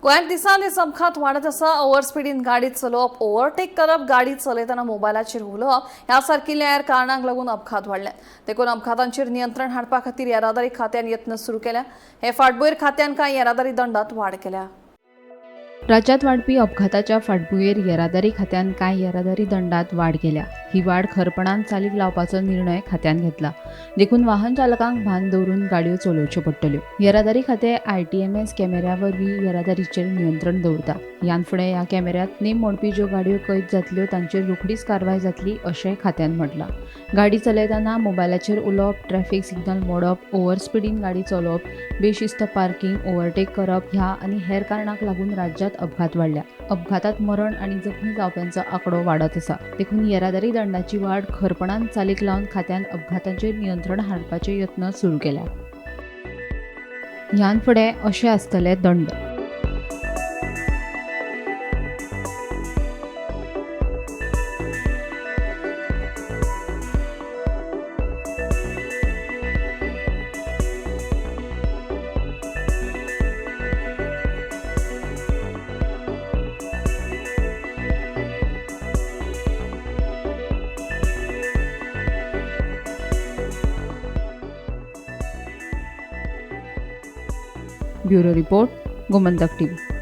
गोंयांत दिसान दीस अपघात वाडत आसा. ओव्हर स्पिडीन गाडी चलोवप, ओव्हरटेक करप, गाडी चलयतना मोबायलाचेर उलोवप ह्या सारकिल्ल्या हेर कारणांक लागून अपघात वाडल्यात. देखून अपघातांचेर नियंत्रण हाडपा खातीर येरादारी खात्यान यत्न सुरू केल्या. हे फाटभुंयेर खात्यान कांय येरादारी दंडात वाड केल्या. राज्यात वाडपी अपघाताच्या फाटभुंयेर येरादारी खात्यान कांय येरादारी दंडात वाड केल्या. ही वाड खरपणान चालीक लावपाचो निर्णय खात्यान घेतला. देखून वाहन चालकांक भान दवरून गाडयो चलोवच्यो पडटल्यो. येरादारी खातें आयटीएमएस कॅमेऱ्या वरवीं येरादारीचेर नियंत्रण दवरता. ह्यान फुडें ह्या कॅमेऱ्यांत नेम मोडपी ज्यो गाडयो कैद जातल्यो तांचेर रोखडीच कारवाय जातली अशें खात्यान म्हटलां. गाडी चलयतना मोबायलाचेर उलोवप, ट्रॅफिक सिग्नल मोडप, ओव्हर स्पिडीन गाडी चलोवप, बेशिस्त पार्किंग, ओव्हरटेक करप ह्या आनी हेर कारणांक लागून राज्यात अपघात वाडल्या. अपघातात मरण आनी जखमी जावप्यांचो आंकडो वाडत आसा. देखून येरादारी दंडाची वाड खरपणान चालीक लावन खात्यान अपघातांचेर नियंत्रण हाडपाचे यत्न सुरू केल्या. ह्यान फुडें अशें आसतले दंड. Bureau report, Gomantak TV.